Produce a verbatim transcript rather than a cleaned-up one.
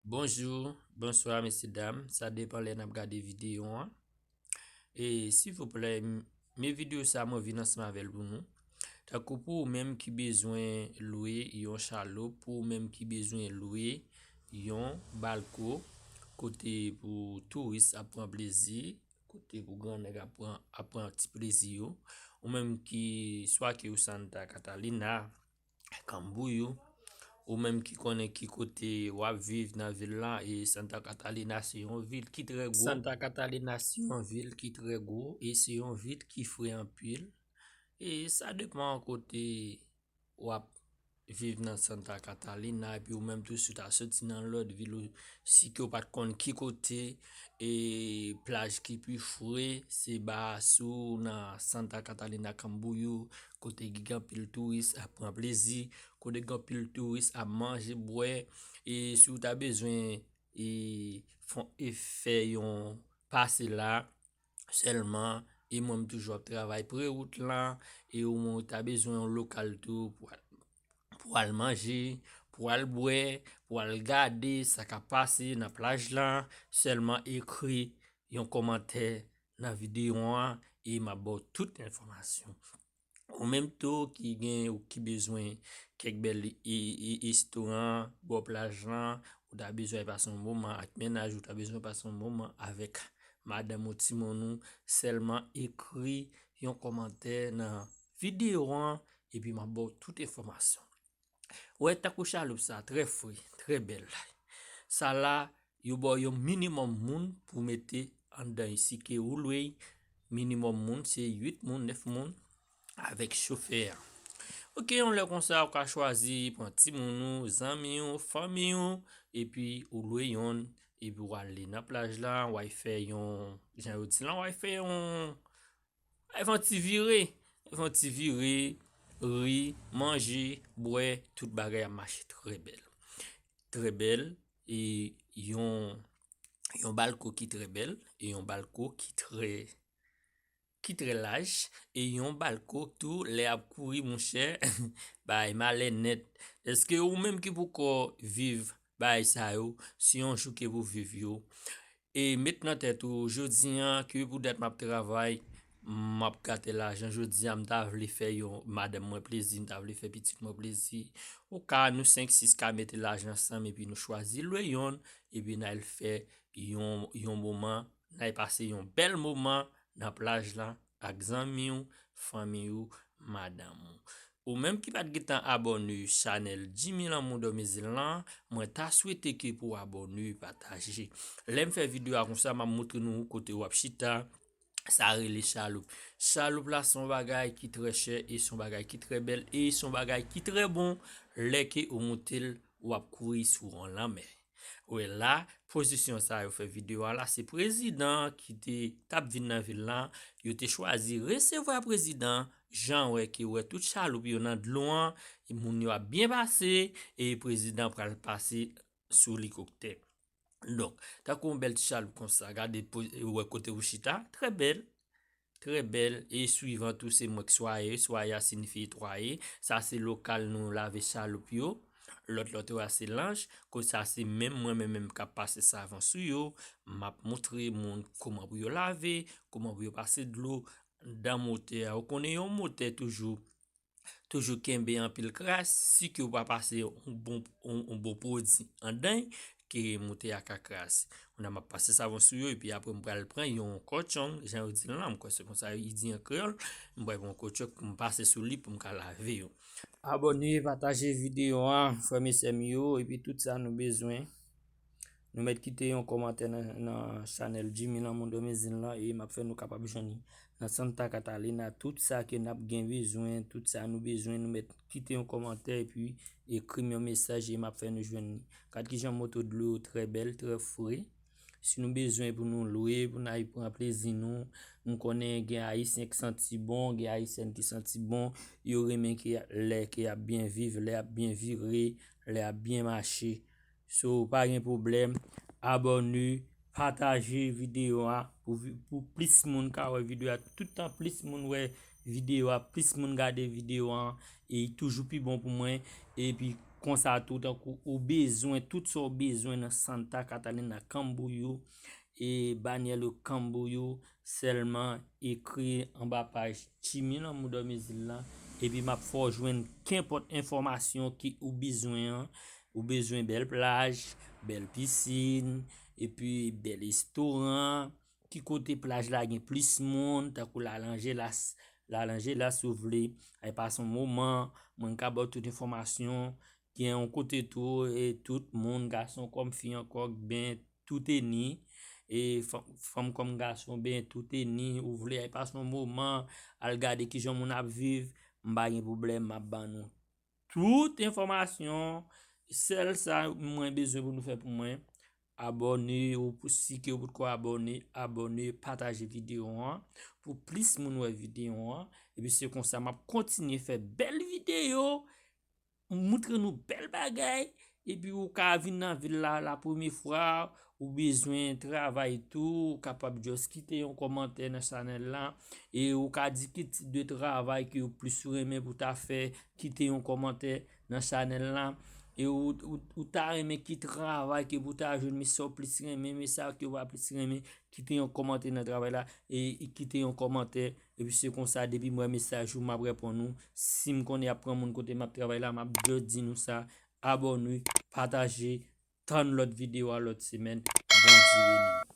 Bonjou, bonswa, mesye dam. Sa depan lè n ap gade videyo an. E, silvouplè, m- men videyo sa, mwen vin ansanm avè l pou nou. Tankou pou ou menm ki bezwen lwe yon chaloup, pou ou menm ki bezwen lwe yon balko, kote pou touris ap pran plezi, kote pou gran nèg ap pran, ap pran ti plezi yo, ou menm ki, swa ke ou Santa Catalina, Camboriú, ou menm ki konnen ki kote w ap viv nan vil la, e Santa Catalina se yon vil ki trè gwo. Santa Catalina se yon vil ki trè gwo, e se yon vil ki fre anpil. E sa depan kote w ap viv nan Santa Catalina, epi ou menm tou si w ta soti nan lòt vil, ou, si ke w pa t konn ki kote, e plaj ki pi fre, se ba sou nan Santa Catalina, Camboriú, kote ki gen anpil touris ap pran plezi, kote gen anpil touris ap manje, bwè, e si w ta bezwen, e, fon- e fè yon pase la, sèlman, e mwen m toujou ap travay pre wout lan, e ou menm ou ta bezwen yon lokal tou pou al, pou al manje, pou al bwè, pou al gade sa k ap pase nan plaj lan, sèlman ekri yon kòmantè nan videyo an e m ap ba w tout enfòmasyon. Ou menm tou ki gen, ou ki bezwen kèk bèl e, e, restoran bò plaj lan, ou ta bezwen pase yon moman ak mennaj, ou ta bezwen pase yon moman avèk madanm ou, timoun ou, sèlman ekri yon kòmantè nan videyo an, epi m ap ba w tout enfòmasyon. Ou wè, tankou chaloup sa, trè fre, trè bèl. Sa la, yo ba w yon minimòm moun pou mete anndan isi ke ou lwe, minimòm moun, se uit moun, nèf moun, avèk chofè a. Oke, yon lè konsa, ou ka chwazi pran timoun ou, zanmi ou, fanmi ou, epi ou lwe yonn, epi w ale nan plaj la, w al fè yon, jan yo di lan, w al fè yon, w al fè yon ti vire, w al fè yon ti vire, ri, manje, bwè, tout bagay ap mache trè bèl. Trè bèl, e yon, yon balko ki trè bèl, e yon balko ki trè ki trè laj, e yon balko tou, lè ap kouri, monchè, bay malè nèt. Èske ou menm ki poko viv bagay sa yo, se yon jou ke pou viv yo? E met nan tèt ou, jodi an, ke pou dat m ap travay, m ap gate lajan. Jodi an, m ta vle fè yon madanm mwen plezi, m ta vle fè pitit mwen plezi. Ou ka, nou senk, sis ka mete lajan ansanm, epi nou chwazi lwe yonn, epi n al fè yon, yon moman, n al pase yon bèl moman nan plaj lan ak zanmi w, fanmi w, madanm ou. Ou menm ki pa t gentan abòne chanèl Jimmy Lanmou Dòmezil lan, mwen ta swete ke pou w abòne, pataje. Lè m fè videyo a konsa, m ap montre nou kote w ap chita, sa rele chaloup. Chaloup la se yon bagay ki trè chè, e se yon bagay ki trè bèl, e se yon bagay ki trè bon. Lè ke ou moute l, w ap kouri sou yon lanmè. Ou wè la, pozisyon sa yo fè videyo a la, se prezidan ki te t ap vin nan vil lan, yo te chwazi resevwa prezidan, jan wè ke wè tout chaloup yo nan dlo an, e moun yo ap byen pase, e prezidan pral pase sou likoptè. Donk, tankou yon bèl ti chaloup konsa, gade, wè kote ou chita, trè bèl, trè bèl, e swivan tou se mwen k swaye, swaye a siyifi netwaye, sa se lokal nou lave chaloup yo, lòt lòt yo a se lanch, kote sa se menm mwen menm menm k ap pase savon sou yo, m ap montre moun kòman pou yo lave, kòman pou yo pase dlo nan motè a. Ou konnen yon motè toujou toujou kenbe anpil kras, si ke w pa pase yon bon, yon, yon bon pwodui anndan l, ke motè a ka kras. Kounye a m ap pase savon sou yo, epi apre m pral pran yon kòtchong, jan yo di l lan, m kwè se konsa yo di an kreyòl, m pral pran yon kòtchong pou m pase sou li pou m ka lave yo. Abòne, pataje videyo a, frè m e sè m yo, epi tout sa nou bezwen. Nou mèt kite yon kòmantè nan, nan chanèl Jimmy Lanmou Dòmezil lan, e m ap fè nou kapab jwenn li nan Santa Catalina. Tout sa ke n ap gen bezwen, tout sa nou bezwen, nou mèt kite yon kòmantè epi ekri m yon mesaj e m ap fè nou jwenn li. Gad kijan moto dlo yo trè bèl, trè fre. Si nou bezwen pou nou lwe, pou n al pran plezi nou, m konnen gen Ayisyen ki santi bon, gen Ayisyèn ki santi bon, yo renmen ke lè ke y ap byen viv, lè y ap byen vire, lè y ap byen mache. So, pa gen pwoblèm, abòne, pataje videyo a pou, pou plis moun ka wè videyo a. Tout tan plis moun wè videyo a, plis moun gade videyo a, e toujou pi bon pou mwen. Epi, Konsa tou, tankou ou bezwen, tout sa w bezwen nan Santa Catarina, Camboriú, e Balneário Camboriú, sèlman ekri anba paj Tchimi nan Mudó Mizil lan, epi m ap fè w jwenn kenpòt enfòmasyon ki ou bezwen an. Ou bezwen bèl plaj, bèl pisin, epi bèl restoran. Ki kote plaj la gen plis moun, tankou Laranjeiras, Laranjeiras si w vle. Ay pase yon moman, mwen ka ba w tout enfòmasyon, gen yon kote tou, e tout moun, gason kòm fi ankò, ben, tout e ni. E fanm kòm gason, ben, tout e ni. Ou vle ay pase yon moman, al gade kijan moun ap viv, m pa gen pwoblèm, m ap ban nou tout enfòmasyon. Sèl sa mwen bezwen pou nou fè pou mwen, abòne, ou pou, si ke ou potko abòne, abòne, pataje videyo an pou plis moun wè videyo an. Epi se konsa m ap kontinye fè bèl videyo, moutre nou bèl bagay. Epi ou ka vin nan vil la la premye fwa, ou bezwen travay tou, ou kapab just kite yon kòmantè nan chanèl la. E ou ka di ki tip de travay ke ou plis renmen pou ta fè, kite yon kòmantè nan chanèl la. E ou, ou, ou ta renmen ki travay ke pou ta jwenn, men sa w plis renmen, men sa ke w pa plis renmen, kite yon kòmantè nan travay la, e, e kite yon kòmantè, epi se konsa, depi m wè mesaj ou, m ap reponn ou. Si m konnen y ap pran moun kote m ap travay la, m ap just di nou sa. Abòne, pataje, tann lòt videyo a lòt semèn. Bondye beni nou.